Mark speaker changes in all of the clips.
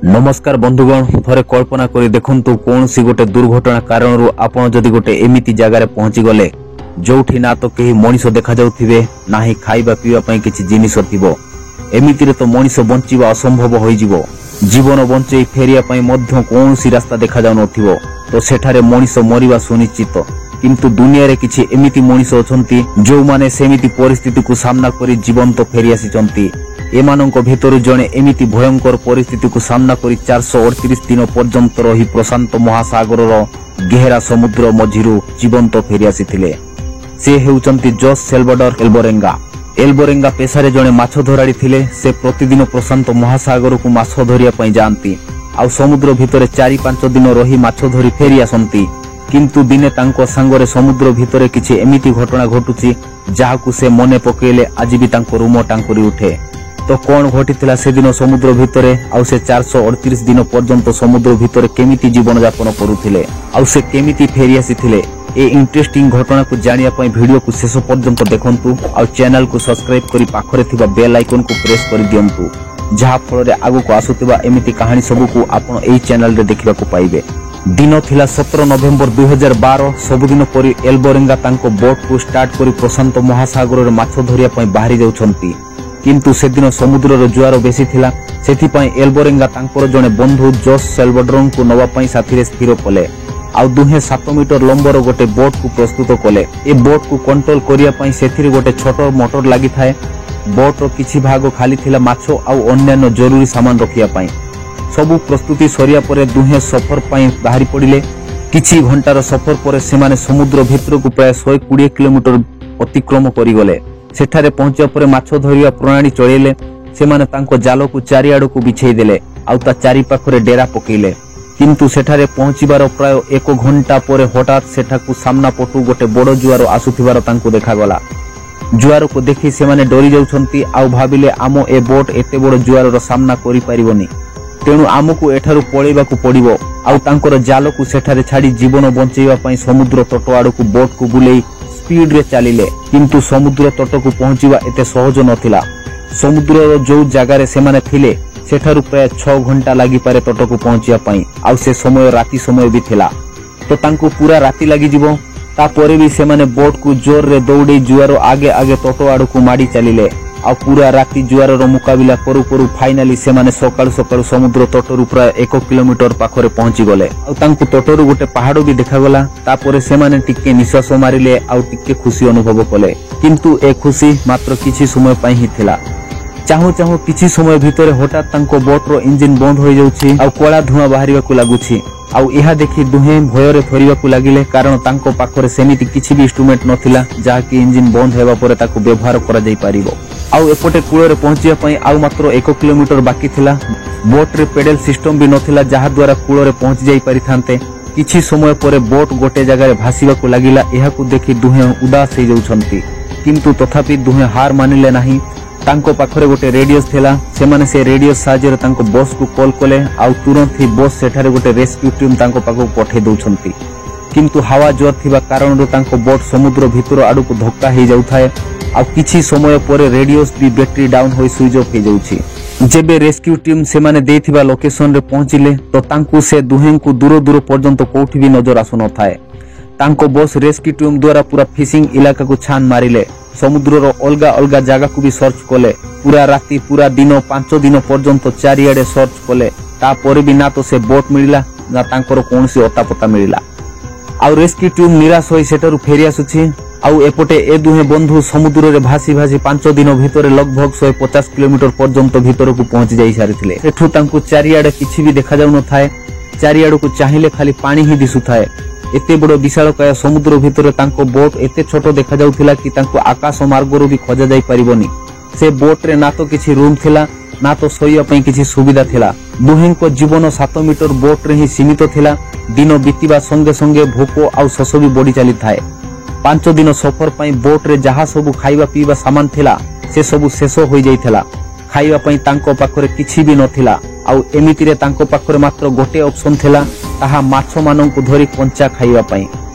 Speaker 1: ନମସ୍କାର ବନ୍ଧୁଗଣ, ଥରେ କଳ୍ପନା କରି ଦେଖନ୍ତୁ, କୌଣସି ଗୋଟେ ଦୁର୍ଘଟଣା କାରଣରୁ ଆପଣ ଯଦି ଗୋଟେ ଏମିତି ଜାଗାରେ ପହଞ୍ଚିଗଲେ ଯୋଉଠି ନା ତ କେହି ମଣିଷ ଦେଖାଯାଉଥିବେ, ନାହିଁ ଖାଇବା ପିଇବା ପାଇଁ କିଛି ଜିନିଷ ଥିବ। ଏମିତିରେ ତ ମଣିଷ ବଞ୍ଚିବା ଅସମ୍ଭବ ହୋଇଯିବ। ଜୀବନ ବଞ୍ଚେଇ ଫେରିବା ପାଇଁ ମଧ୍ୟ କୌଣସି ରାସ୍ତା ଦେଖାଯାଉନଥିବ। ତ ସେଠାରେ ମଣିଷ ମରିବା ସୁନିଶ୍ଚିତ। କିନ୍ତୁ ଦୁନିଆରେ କିଛି ଏମିତି ମଣିଷ ଅଛନ୍ତି ଯୋଉମାନେ ସେମିତି ପରିସ୍ଥିତିକୁ ସାମ୍ନା କରି ଜୀବନ୍ତ ଫେରି ଆସିଛନ୍ତି। ଏମାନଙ୍କ ଭିତରୁ ଜଣେ ଏମିତି ଭୟଙ୍କର ପରିସ୍ଥିତିକୁ ସାମ୍ନା କରି 438 ଦିନ ପର୍ଯ୍ୟନ୍ତ ରହି ପ୍ରଶାନ୍ତ ମହାସାଗରର ଗେହେରା ସମୁଦ୍ର ମଝିରୁ ଜୀବନ୍ତ ଫେରି ଆସିଥିଲେ। ସେ ହେଉଛନ୍ତି ଜସ୍ ସେଲଭଡର ଏଲବରେଙ୍ଗା। ଏଲବରେଙ୍ଗା ପେଶାରେ ଜଣେ ମାଛ ଧରାଳି ଥିଲେ। ସେ ପ୍ରତିଦିନ ପ୍ରଶାନ୍ତ ମହାସାଗରକୁ ମାଛ ଧରିବା ପାଇଁ ଯାଆନ୍ତି ଆଉ ସମୁଦ୍ର ଭିତରେ 4-5 ଦିନ ରହି ମାଛ ଧରି ଫେରି ଆସନ୍ତି। କିନ୍ତୁ ଦିନେ ତାଙ୍କ ସାଙ୍ଗରେ ସମୁଦ୍ର ଭିତରେ କିଛି ଏମିତି ଘଟଣା ଘଟୁଛି ଯାହାକୁ ସେ ମନେ ପକେଇଲେ ଆଜି ବି ତାଙ୍କ ରୁମ ଟାଙ୍କୁରି ଉଠେ। ତ କଣ ଘଟିଥିଲା ସେଦିନ ସମୁଦ୍ର ଭିତରେ, ଆଉ ସେ 438 ଦିନ ପର୍ଯ୍ୟନ୍ତ ସମୁଦ୍ର ଭିତରେ କେମିତି ଜୀବନ ଯାପନ କରୁଥିଲେ, ଆଉ ସେ କେମିତି ଫେରି ଆସିଥିଲେ, ଏ ଇଣ୍ଟରେଷ୍ଟିଂ ଘଟଣାକୁ ଜାଣିବା ପାଇଁ ଭିଡିଓକୁ ଶେଷ ପର୍ଯ୍ୟନ୍ତ ଦେଖନ୍ତୁ ଆଉ ଚ୍ୟାନେଲକୁ ସବସ୍କ୍ରାଇବ କରି ପାଖରେ ଥିବା ବେଲ୍ ଆଇକନକୁ ପ୍ରେସ୍ କରିଦିଅନ୍ତୁ, ଯାହା ଫଳରେ ଆଗକୁ ଆସୁଥିବା ଏମିତି କାହାଣୀ ସବୁକୁ ଆପଣ ଏହି ଚ୍ୟାନେଲରେ ଦେଖିବାକୁ ପାଇବେ। ଦିନ ଥିଲା 17 ନଭେମ୍ବର 2012। ସବୁଦିନ ପରି ଏଲବରେଙ୍ଗା ତାଙ୍କ ବୋଟକୁ ଷ୍ଟାର୍ଟ କରି ପ୍ରଶାନ୍ତ ମହାସାଗରରେ ମାଛ ଧରିବା ପାଇଁ ବାହାରି ଯାଉଛନ୍ତି। କିନ୍ତୁ ସେଦିନ ସମୁଦ୍ରର ଜୁଆର ବେଶୀ ଥିଲା। ସେଥିପାଇଁ ଏଲବରେଙ୍ଗା ତାଙ୍କର ଜଣେ ବନ୍ଧୁ ଜସ୍ ସେଲଭଡରଙ୍କୁ ନେବା ପାଇଁ ସାଥିରେ ସ୍ଥିର କଲେ ଆଉ ଦୁହେଁ 7 ମିଟର ଲମ୍ବର ଗୋଟେ ବୋଟକୁ ପ୍ରସ୍ତୁତ କଲେ। ଏ ବୋଟକୁ କଣ୍ଟ୍ରୋଲ କରିବା ପାଇଁ ସେଥିରେ ଗୋଟେ ଛୋଟ ମୋଟର ଲାଗିଥାଏ। ବୋଟର କିଛି ଭାଗ ଖାଲି ଥିଲା ମାଛ ଆଉ ଅନ୍ୟାନ୍ୟ ଜରୁରୀ ସାମାନ ରଖିବା ପାଇଁ। ସବୁ ପ୍ରସ୍ତୁତି ସରିବା ପରେ ଦୁହେଁ ସଫର ପାଇଁ ବାହାରି ପଡ଼ିଲେ। କିଛି ଘଣ୍ଟାର ସଫର ପରେ ସେମାନେ ସମୁଦ୍ର ଭିତରକୁ ପ୍ରାୟ 120 କିଲୋମିଟର ଅତିକ୍ରମ କରିଗଲେ। ସେଠାରେ ପହଞ୍ଚିବା ପରେ ମାଛ ଧରିବା ପ୍ରଣାଳୀ ଚଳେଇଲେ। ସେମାନେ ତାଙ୍କ ଜାଲକୁ ଚାରିଆଡ଼କୁ ବିଛେଇ ଦେଲେ ଆଉ ତା ଚାରିପାଖରେ ଡେରା ପକେଇଲେ। କିନ୍ତୁ ସେଠାରେ ପହଞ୍ଚିବାର ପ୍ରାୟ 1 ଘଣ୍ଟା ପରେ ହଠାତ୍ ସେଠାକୁ ସାମ୍ନା ପଟୁ ଗୋଟେ ବଡ଼ ଜୁଆର ଆସୁଥିବାର ତାଙ୍କୁ ଦେଖାଗଲା। ଜୁଆରକୁ ଦେଖି ସେମାନେ ଡରି ଯାଉଛନ୍ତି ଆଉ ଭାବିଲେ ଆମ ଏ ବୋଟ ଏତେ ବଡ଼ ଜୁଆରର ସାମ୍ନା କରିପାରିବନି, ତେଣୁ ଆମକୁ ଏଠାରୁ ପଳେଇବାକୁ ପଡ଼ିବ। ଆଉ ତାଙ୍କର ଜାଲକୁ ସେଠାରେ ଛାଡ଼ି ଜୀବନ ବଞ୍ଚେଇବା ପାଇଁ ସମୁଦ୍ର ତଟ ଆଡ଼କୁ ବୋଟକୁ ବୁଲେଇ ସ୍ପିଡରେ ଚାଲିଲେ। କିନ୍ତୁ ସମୁଦ୍ର ତଟକୁ ପହଞ୍ଚିବା ଏତେ ସହଜ ନଥିଲା। ସମୁଦ୍ରର ଯୋଉ ଜାଗାରେ ସେମାନେ ଥିଲେ ସେଠାରୁ ପ୍ରାୟ 6 ଘଣ୍ଟା ଲାଗିପାରେ ତଟକୁ ପହଞ୍ଚିବା ପାଇଁ, ଆଉ ସେ ସମୟ ରାତି ସମୟ ବି ଥିଲା, ତ ତାଙ୍କୁ ପୁରା ରାତି ଲାଗିଯିବ। ତାପରେ ବି ସେମାନେ ବୋଟକୁ ଜୋରରେ ଦୌଡ଼େଇ ଜୁଆର ଆଗେ ଆଗେ ତଟ ଆଡ଼କୁ ମାଡ଼ି ଚାଲିଲେ। ଆଉ ପୁରା ରାତି ଜୁଆରର ମୁକାବିଲା କରୁ କରୁ ଫାଇନାଲି ସେମାନେ ସକାଳୁ ସକାଳୁ ସମୁଦ୍ର ତଟରୁ ପ୍ରାୟ 1 କିଲୋମିଟର ପାଖରେ ପହଞ୍ଚିଗଲେ। ଆଉ ତାଙ୍କୁ ତଟରୁ ଗୋଟେ ପାହାଡ଼ ବି ଦେଖାଗଲା। ତାପରେ ସେମାନେ ଟିକେ ନିଶ୍ୱାସ ମାରିଲେ ଆଉ ଟିକେ ଖୁସି ଅନୁଭବ କଲେ। କିନ୍ତୁ ଏ ଖୁସି ମାତ୍ର କିଛି ସମୟ ପାଇଁ ହିଁ ଥିଲା। ଚାହୁଁ ଚାହୁଁ କିଛି ସମୟ ଭିତରେ ହଠାତ୍ ତାଙ୍କ ବୋଟର ଇଞ୍ଜିନ ବନ୍ଦ ହୋଇଯାଉଛି ଆଉ କଳା ଧୂଆଁ ବାହାରିବାକୁ ଲାଗୁଛି। ଆଉ ଏହା ଦେଖି ଦୁହେଁ ଭୟରେ ଥରିବାକୁ ଲାଗିଲେ, କାରଣ ତାଙ୍କ ପାଖରେ ସେମିତି କିଛି ବି ଇନଷ୍ଟ୍ରୁମେଣ୍ଟ ନଥିଲା ଯାହାକି ଇଞ୍ଜିନ ବନ୍ଦ ହେବା ପରେ ତାକୁ ବ୍ୟବହାର କରାଯାଇ ପାରିବ। ଆଉ ଏପଟେ କୂଳରେ ପହଞ୍ଚିବା ପାଇଁ ଆଉ ମାତ୍ର 1 କିଲୋମିଟର ବାକି ଥିଲା। ବୋଟରେ ପେଡେଲ ସିଷ୍ଟମ ବି ନଥିଲା ଯାହାଦ୍ୱାରା କୂଳରେ ପହଞ୍ଚି ଯାଇ ପାରିଥାନ୍ତେ। କିଛି ସମୟ ପରେ ବୋଟ ଗୋଟେ ଜାଗାରେ ଭାସିବାକୁ ଲାଗିଲା। ଏହାକୁ ଦେଖି ଦୁହେଁ ଉଦାସ ହେଇଯାଉଛନ୍ତି, କିନ୍ତୁ ତଥାପି ଦୁହେଁ ହାର ମାନିଲେ ନାହିଁ। ତାଙ୍କ ପାଖରେ ଗୋଟେ ରେଡିଓ ଥିଲା। ସେମାନେ ସେ ରେଡିଓ ସାହାଯ୍ୟରେ ତାଙ୍କ ବସ୍କୁ କଲ୍ କଲେ ଆଉ ତୁରନ୍ତ ହିଁ ବସ୍ ସେଠାରେ ଗୋଟେ ରେସ୍କ୍ୟୁ ଟିମ୍ ତାଙ୍କ ପାଖକୁ ପଠେଇ ଦଉଛନ୍ତି। କିନ୍ତୁ ହାୱା ଜୋର ଥିବା କାରଣରୁ ତାଙ୍କ ବୋଟ ସମୁଦ୍ର ଭିତର ଆଡ଼କୁ ଧକ୍କା ହେଇଯାଉଥାଏ। ଆଉ କିଛି ସମୟ ପରେ ରେଡିଓ ବି ବ୍ୟାଟେରୀ ଡାଉନ୍ ହୋଇ ସୁଇଚ୍ ଅଫ୍ ହେଇଯାଉଛି। ଯେବେ ରେସ୍କ୍ୟୁ ଟିମ୍ ସେମାନେ ଦେଇଥିବା ଲୋକେସନରେ ପହଞ୍ଚିଲେ ତ ତାଙ୍କୁ ସେ ଦୁହେଁଙ୍କୁ ଦୂର ଦୂର ପର୍ଯ୍ୟନ୍ତ କୋଉଠି ବି ନଜର ଆସୁନଥାଏ। ତାଙ୍କ ବସ୍ ରେସ୍କ୍ୟୁ ଟିମ୍ ଦ୍ୱାରା ପୁରା ଫିସିଂ ଇଲାକାକୁ ଛାନ ମାରିଲେ। ସମୁଦ୍ରର ଅଲଗା ଅଲଗା ଜାଗାକୁ ବି ସର୍ଚ୍ଚ କଲେ। ପୁରା ରାତି ପୁରା ଦିନ 5 ଦିନ ପର୍ଯ୍ୟନ୍ତ ଚାରିଆଡ଼େ ସର୍ଚ୍ଚ କଲେ। ତାପରେ ବି ନା ତ ସେ ବୋଟ ମିଳିଲା ନା ତାଙ୍କର କୌଣସି ଅତାପତା ମିଳିଲା। ଆଉ ରେସ୍କ୍ୟୁ ଟିମ୍ ନିରାଶ ହୋଇ ସେଠାରୁ ଫେରି ଆସୁଛି। ଆଉ ଏପଟେ ଏ ଦୁହେଁ ବନ୍ଧୁ ସମୁଦ୍ରରେ ଭାସି ଭାସି 5 ଦିନ ଭିତରେ ଲଗଭଗ 150 କିଲୋମିଟର ପର୍ଯ୍ୟନ୍ତ ଭିତରକୁ ପହଞ୍ଚି ଯାଇ ସାରିଥିଲେ। ସେଠୁ ତାଙ୍କୁ ଚାରିଆଡ଼େ କିଛି ବି ଦେଖାଯାଉନଥାଏ। ଚାରିଆଡ଼କୁ ଚାହିଁଲେ ଖାଲି ପାଣି ହିଁ ଦିଶୁଥାଏ। ଏତେ ବଡ଼ ବିଶାଳକାୟ ସମୁଦ୍ର ଭିତରେ ତାଙ୍କ ବୋଟ ଏତେ ଛୋଟ ଦେଖାଯାଉଥିଲା କି ତାଙ୍କୁ ଆକାଶ ମାର୍ଗରୁ ବି ଖୋଜା ଯାଇ ପାରିବନି। ସେ ବୋଟରେ ନା ତ କିଛି ରୁମ୍ ଥିଲା ନା ତ ଶୋଇବା ପାଇଁ କିଛି ସୁବିଧା ଥିଲା। ଦୁହେଁଙ୍କ ଜୀବନ 7 ମିଟର ବୋଟରେ ହିଁ ସୀମିତ ଥିଲା। ଦିନ ବିତିବା ସଙ୍ଗେ ସଙ୍ଗେ ଭୋକ ଆଉ ଶୋଷ ବି ବଢି ଚାଲିଥାଏ। 5 ଦିନ ସଫର ପାଇଁ ବୋଟରେ ଯାହା ସବୁ ଖାଇବା ପିଇବା ସାମାନ ଥିଲା ସେ ସବୁ ଶେଷ ହୋଇଯାଇଥିଲା। ଖାଇବା ପାଇଁ ତାଙ୍କ ପାଖରେ କିଛି ବି ନଥିଲା। ଆଉ ଏମିତିରେ ତାଙ୍କ ପାଖରେ ମାତ୍ର ଗୋଟେ ଅପସନ ଥିଲା, ତାହା ମାଛମାନଙ୍କୁ ଧରି କଞ୍ଚା ଖାଇବା ପାଇଁ।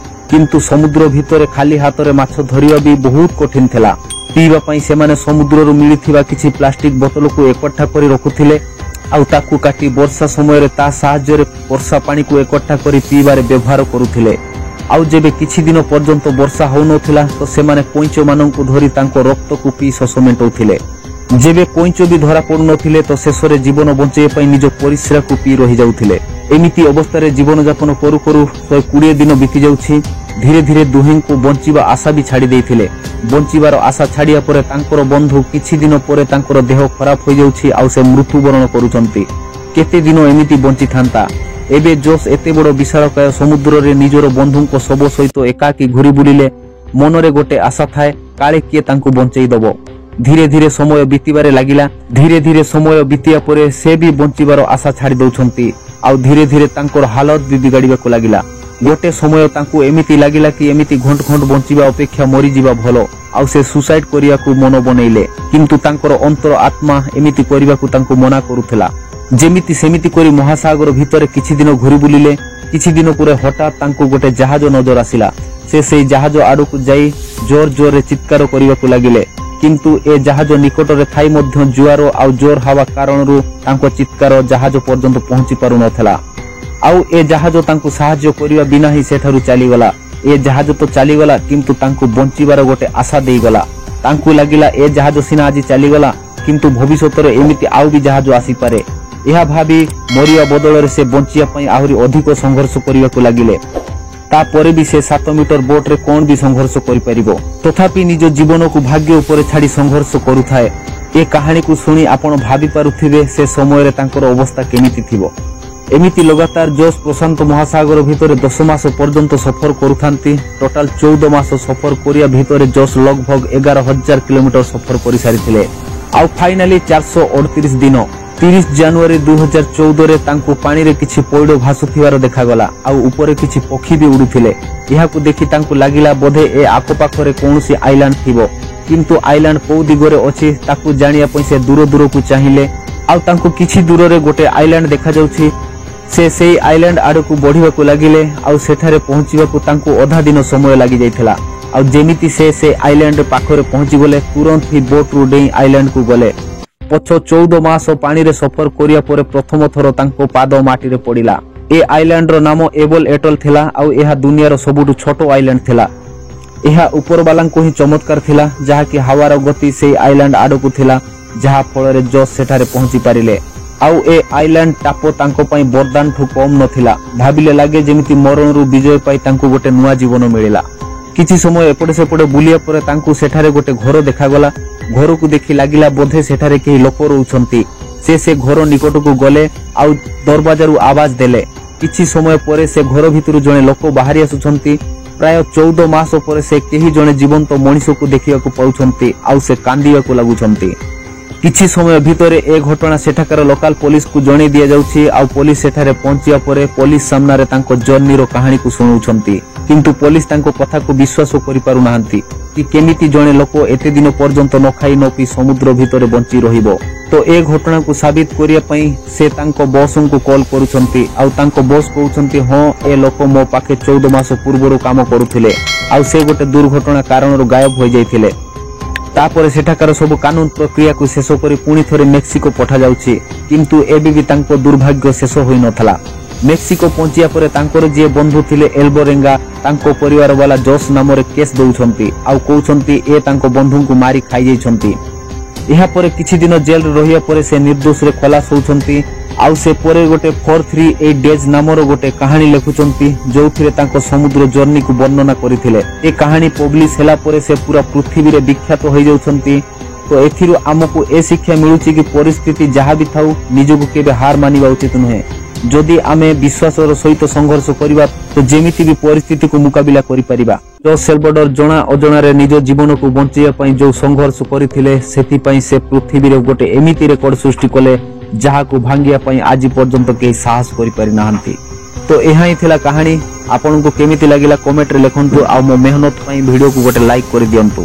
Speaker 1: କିନ୍ତୁ ସମୁଦ୍ର ଭିତରେ ଖାଲି ହାତରେ ମାଛ ଧରିବା ବି ବହୁତ କଠିନ ଥିଲା। ପିଇବା ପାଇଁ ସେମାନେ ସମୁଦ୍ରରୁ ମିଳିଥିବା କିଛି ପ୍ଲାଷ୍ଟିକ ବୋତଲକୁ ଏକଠା କରି ରଖୁଥିଲେ। ଆଉ ତାକୁ କାଟି ବର୍ଷା ସମୟରେ ତା ସାହାଯ୍ୟରେ ବର୍ଷା ପାଣିକୁ ଏକଠା କରି ପିଇବାରେ ବ୍ୟବହାର କରୁଥିଲେ। ଆଉ ଯେବେ କିଛି ଦିନ ପର୍ଯ୍ୟନ୍ତ ବର୍ଷା ହେଉନଥିଲା, ତ ସେମାନେ କଇଁଚମାନଙ୍କୁ ଧରି ତାଙ୍କ ରକ୍ତକୁ ପିଇ ଶୋଷ ମେଣ୍ଟାଉଥିଲେ। ଯେବେ କଇଁଚ ବି ଧରା ପଡୁନଥିଲେ, ତ ଶେଷରେ ଜୀବନ ବଞ୍ଚାଇବା ପାଇଁ ନିଜ ପରିସ୍ରାକୁ ପିଇ ରହିଯାଉଥିଲେ। ଏମିତି ଅବସ୍ଥାରେ ଜୀବନଯାପନ କରୁ କରୁ 120 ଦିନ ବିତି ଯାଉଛି। ଧୀରେ ଧୀରେ ଦୁହେଁଙ୍କୁ ବଞ୍ଚିବା ଆଶା ବି ଛାଡ଼ି ଦେଇଥିଲେ। ବଞ୍ଚିବାର ଆଶା ଛାଡ଼ିବା ପରେ ତାଙ୍କର ବନ୍ଧୁ କିଛି ଦିନ ପରେ ତାଙ୍କର ଦେହ ଖରାପ ହୋଇଯାଉଛି ଆଉ ସେ ମୃତ୍ୟୁବରଣ କରୁଛନ୍ତି। କେତେ ଦିନ ଏମିତି ବଞ୍ଚିଥାନ୍ତା? ଏବେ ଜୋସ୍ ଏତେ ବଡ଼ ବିଶାଳକାୟ ସମୁଦ୍ରରେ ନିଜର ବନ୍ଧୁଙ୍କ ଶବ ସହିତ ଏକାକୀ ଘୁରି ବୁଲିଲେ। ମନରେ ଗୋଟେ ଆଶା ଥାଏ, କାଳେ କିଏ ତାଙ୍କୁ ବଞ୍ଚେଇ ଦବ। ଧୀରେ ଧୀରେ ସମୟ ବିତିବାରେ ଲାଗିଲା। ଧୀରେ ଧୀରେ ସମୟ ବିତିବା ପରେ ସେ ବି ବଞ୍ଚିବାର ଆଶା ଛାଡ଼ି ଦଉଛନ୍ତି ଆଉ ଧୀରେ ଧୀରେ ତାଙ୍କର ହାଲତ ବି ବିଗାଡ଼ିବାକୁ ଲାଗିଲା। ଗୋଟେ ସମୟ ତାଙ୍କୁ ଏମିତି ଲାଗିଲା କି ଏମିତି ଘଣ୍ଟ ଘଣ୍ଟ ବଞ୍ଚିବା ଅପେକ୍ଷା ମରିଯିବା ଭଲ, ଆଉ ସେ ସୁସାଇଡ କରିବାକୁ ମନ ବନେଇଲେ। କିନ୍ତୁ ତାଙ୍କର ଅନ୍ତର ଆତ୍ମା ଏମିତି କରିବାକୁ ତାଙ୍କୁ ମନା କରୁଥିଲା। ଯେମିତି ସେମିତି କରି ମହାସାଗର ଭିତରେ କିଛି ଦିନ ଘୁରି ବୁଲିଲେ। କିଛି ଦିନ ପରେ ହଠାତ୍ ତାଙ୍କୁ ଗୋଟେ ଜାହାଜ ନଜର ଆସିଲା। ସେ ସେଇ ଜାହାଜ ଆଡକୁ ଯାଇ ଜୋର ଜୋରରେ ଚିତ୍କାର କରିବାକୁ ଲାଗିଲେ। କିନ୍ତୁ ଏ ଜାହାଜ ନିକଟରେ ଥାଇ ମଧ୍ୟ ଜୁଆର ଆଉ ଜୋର ହାୱା କାରଣରୁ ତାଙ୍କ ଚିତ୍କାର ଜାହାଜ ପର୍ଯ୍ୟନ୍ତ ପହଞ୍ଚି ପାରୁନଥିଲା। ଆଉ ଏ ଜାହାଜ ତାଙ୍କୁ ସାହାଯ୍ୟ କରିବା ବିନା ହିଁ ସେଠାରୁ ଚାଲିଗଲା। ଏ ଜାହାଜ ତ ଚାଲିଗଲା, କିନ୍ତୁ ତାଙ୍କୁ ବଞ୍ଚିବାର ଗୋଟେ ଆଶା ଦେଇଗଲା। ତାଙ୍କୁ ଲାଗିଲା, ଏ ଜାହାଜ ସିନା ଆଜି ଚାଲିଗଲା, କିନ୍ତୁ ଭବିଷ୍ୟତରେ ଏମିତି ଆଉ ବି ଜାହାଜ ଆସିପାରେ। ଏହା ଭାବି ମରିବା ବଦଳରେ ସେ ବଞ୍ଚିବା ପାଇଁ ଆହୁରି ଅଧିକ ସଂଘର୍ଷ କରିବାକୁ ଲାଗିଲେ। ତାପରେ ବି ସେ 7 ମିଟର ବୋଟରେ କଣ ବି ସଂଘର୍ଷ କରିପାରିବ? ତଥାପି ନିଜ ଜୀବନକୁ ଭାଗ୍ୟ ଉପରେ ଛାଡି ସଂଘର୍ଷ କରୁଥାଏ। ଏ କାହାଣୀକୁ ଶୁଣି ଆପଣ ଭାବି ପାରୁଥିବେ ସେ ସମୟରେ ତାଙ୍କର ଅବସ୍ଥା କେମିତି ଥିବ। ଏମିତି ଲଗାତାର ଜୋସ୍ ପ୍ରଶାନ୍ତ ମହାସାଗର ଭିତରେ 10 ମାସ ପର୍ଯ୍ୟନ୍ତ ସଫର କରୁଥାନ୍ତି। ଟୋଟାଲ 14 ମାସ ସଫର କରିବା ଭିତରେ ଜୋସ୍ ଲଗଭଗ 11,000 କିଲୋମିଟର ସଫର କରିସାରିଥିଲେ। ଆଉ ଫାଇନାଲି 438 ଦିନ, 30 ଜାନୁଆରୀ 2014ରେ ତାଙ୍କୁ ପାଣିରେ କିଛି ପଇଡ଼ ଭାସୁଥିବାର ଦେଖାଗଲା ଆଉ ଉପରେ କିଛି ପକ୍ଷୀ ବି ଉଡୁଥିଲେ। ଏହାକୁ ଦେଖି ତାଙ୍କୁ ଲାଗିଲା ବୋଧେ ଏ ଆଖପାଖରେ କୌଣସି ଆଇଲାଣ୍ଡ ଥିବ। କିନ୍ତୁ ଆଇଲାଣ୍ଡ କୋଉ ଦିଗରେ ଅଛି ତାକୁ ଜାଣିବା ପାଇଁ ସେ ଦୂର ଦୂରକୁ ଚାହିଁଲେ ଆଉ ତାଙ୍କୁ କିଛି ଦୂରରେ ଗୋଟେ ଆଇଲାଣ୍ଡ ଦେଖାଯାଉଛି। ସେ ସେଇ ଆଇଲାଣ୍ଡ ଆଡକୁ ବଢିବାକୁ ଲାଗିଲେ ଆଉ ସେଠାରେ ପହଞ୍ଚିବାକୁ ତାଙ୍କୁ ଅଧା ଦିନ ସମୟ ଲାଗିଯାଇଥିଲା। ଆଉ ଯେମିତି ସେ ସେ ଆଇଲାଣ୍ଡ ପାଖରେ ପହଞ୍ଚିଗଲେ, ତୁରନ୍ତ ହିଁ ବୋଟରୁ ଡେଇଁ ଆଇଲାଣ୍ଡକୁ ଗଲେ। ପଛ 14 ମାସ ପାଣିରେ ସଫର କରିବା ପରେ ପ୍ରଥମ ଥର ତାଙ୍କ ପାଦ ମାଟିରେ ପଡିଲା। ଏ ଆଇଲାଣ୍ଡର ନାମ ଏବଲ ଏଟଲ ଥିଲା ଆଉ ଏହା ଦୁନିଆର ସବୁଠୁ ଛୋଟ ଆଇଲାଣ୍ଡ ଥିଲା। ଏହା ଉପରବାଲାଙ୍କୁ ହିଁ ଚମତ୍କାର ଥିଲା, ଯାହାକି ହାୱାର ଗତି ସେଇ ଆଇଲାଣ୍ଡ ଆଡକୁ ଥିଲା, ଯାହା ଫଳରେ ଜସ୍ ସେଠାରେ ପହଞ୍ଚି ପାରିଲେ। ଆଉ ଏ ଆଇଲାଣ୍ଡ ଟାପ ତାଙ୍କ ପାଇଁ ବରଦାନଠୁ କମ୍ ନଥିଲା। ଭାବିଲେ ଲାଗେ ଯେମିତି ମରଣରୁ ବିଜୟ ପାଇ ତାଙ୍କୁ ଗୋଟେ ନୂଆ ଜୀବନ ମିଳିଲା। କିଛି ସମୟ ଏପଟେ ସେପଟେ ବୁଲିବା ପରେ ତାଙ୍କୁ ସେଠାରେ ଗୋଟେ ଘର ଦେଖାଗଲା। ଘରକୁ ଦେଖି ଲାଗିଲା ବୋଧେ ସେଠାରେ କେହି ଲୋକ ରହୁଛନ୍ତି। ସେ ସେ ଘର ନିକଟକୁ ଗଲେ ଆଉ ଦରବାଜାରୁ ଆବାଜ ଦେଲେ। କିଛି ସମୟ ପରେ ସେ ଘର ଭିତରୁ ଜଣେ ଲୋକ ବାହାରି ଆସୁଛନ୍ତି। ପ୍ରାୟ 14 ମାସ ପରେ ସେ କେହି ଜଣେ ଜୀବନ୍ତ ମଣିଷକୁ ଦେଖିବାକୁ ପାଉଛନ୍ତି ଆଉ ସେ କାନ୍ଦିବାକୁ ଲାଗୁଛନ୍ତି। କିଛି ସମୟ ଭିତରେ ଏ ଘଟଣା ସେଠାକାର ଲୋକାଲ ପୋଲିସକୁ ଜଣେଇ ଦିଆଯାଉଛି ଆଉ ପୋଲିସ ସେଠାରେ ପହଞ୍ଚିବା ପରେ ପୋଲିସ ସାମ୍ନାରେ ତାଙ୍କ ଜର୍ଣ୍ଣିର କାହାଣୀକୁ ଶୁଣାଉଛନ୍ତି। କିନ୍ତୁ ପୋଲିସ ତାଙ୍କ କଥାକୁ ବିଶ୍ୱାସ କରିପାରୁନାହାନ୍ତି କି କେମିତି ଜଣେ ଲୋକ ଏତେ ଦିନ ପର୍ଯ୍ୟନ୍ତ ନ ଖାଇ ନ ପିଇ ସମୁଦ୍ର ଭିତରେ ବଞ୍ଚି ରହିବ। ତ ଏ ଘଟଣାକୁ ସାବିତ କରିବା ପାଇଁ ସେ ତାଙ୍କ ବସଙ୍କୁ କଲ୍ କରୁଛନ୍ତି ଆଉ ତାଙ୍କ ବସ୍ କହୁଛନ୍ତି, ହଁ, ଏ ଲୋକ ମୋ ପାଖେ 14 ମାସ ପୂର୍ବରୁ କାମ କରୁଥିଲେ ଆଉ ସେ ଗୋଟେ ଦୁର୍ଘଟଣା କାରଣରୁ ଗାୟବ ହୋଇଯାଇଥିଲେ। ତାପରେ ସେଠାକାର ସବୁ କାନୁନ ପ୍ରକ୍ରିୟାକୁ ଶେଷ କରି ପୁଣି ଥରେ ମେକ୍ସିକୋ ପଠାଯାଉଛି। କିନ୍ତୁ ଏବେ ବି ତାଙ୍କ ଦୁର୍ଭାଗ୍ୟ ଶେଷ ହୋଇନଥିଲା। ମେକ୍ସିକୋ ପହଞ୍ଚିବା ପରେ ତାଙ୍କର ଯିଏ ବନ୍ଧୁ ଥିଲେ ଏଲବରେଙ୍ଗା, ତାଙ୍କ ପରିବାର ବାଲା ଜସ୍ ନାମରେ କେସ୍ ଦଉଛନ୍ତି ଆଉ କହୁଛନ୍ତି ଏ ତାଙ୍କ ବନ୍ଧୁଙ୍କୁ ମାରି ଖାଇଯାଇଛନ୍ତି। ଏହାପରେ କିଛି ଦିନ ଜେଲରେ ରହିବା ପରେ ସେ ନିର୍ଦ୍ଦୋଷରେ ଖଲାସ ହେଉଛନ୍ତି ଆଉ ସେ ପରେ ଗୋଟେ 438 ଡେଜ୍ ନାମର ଗୋଟେ କାହାଣୀ ଲେଖୁଛନ୍ତି, ଯୋଉଥିରେ ତାଙ୍କ ସମୁଦ୍ର ଜର୍ଣ୍ଣିକୁ ବର୍ଣ୍ଣନା କରିଥିଲେ। ଏ କାହାଣୀ ପବ୍ଲିଶ ହେଲା ପରେ ସେ ପୁରା ପୃଥିବୀରେ ବିଖ୍ୟାତ ହୋଇଯାଉଛନ୍ତି। ତ ଏଥିରୁ ଆମକୁ ଏ ଶିକ୍ଷା ମିଳୁଛି କି ପରିସ୍ଥିତି ଯାହା ବି ଥାଉ, ନିଜକୁ କେବେ ହାର ମାନିବା ଉଚିତ ନୁହେଁ। ଯଦି ଆମେ ବିଶ୍ୱାସର ସହିତ ସଂଘର୍ଷ କରିବା, ତ ଯେମିତି ବି ପରିସ୍ଥିତିକୁ ମୁକାବିଲା କରିପାରିବା। ଜୋସ୍ ସେଲଭଡର ଜଣା ଅଜଣାରେ ନିଜ ଜୀବନକୁ ବଞ୍ଚେଇବା ପାଇଁ ଯୋଉ ସଂଘର୍ଷ କରିଥିଲେ, ସେଥିପାଇଁ ସେ ପୃଥିବୀରେ ଗୋଟେ ଏମିତି ରେକର୍ଡ ସୃଷ୍ଟି କଲେ ଯାହାକୁ ଭାଙ୍ଗିବା ପାଇଁ ଆଜି ପର୍ଯ୍ୟନ୍ତ କେହି ସାହସ କରିପାରି ନାହାନ୍ତି। ତ ଏହା ହିଁ ଥିଲା କାହାଣୀ। ଆପଣଙ୍କୁ କେମିତି ଲାଗିଲା କମେଣ୍ଟରେ ଲେଖନ୍ତୁ ଆଉ ମୋ ମେହନତ ପାଇଁ ଭିଡିଓକୁ ଗୋଟେ ଲାଇକ୍ କରିଦିଅନ୍ତୁ।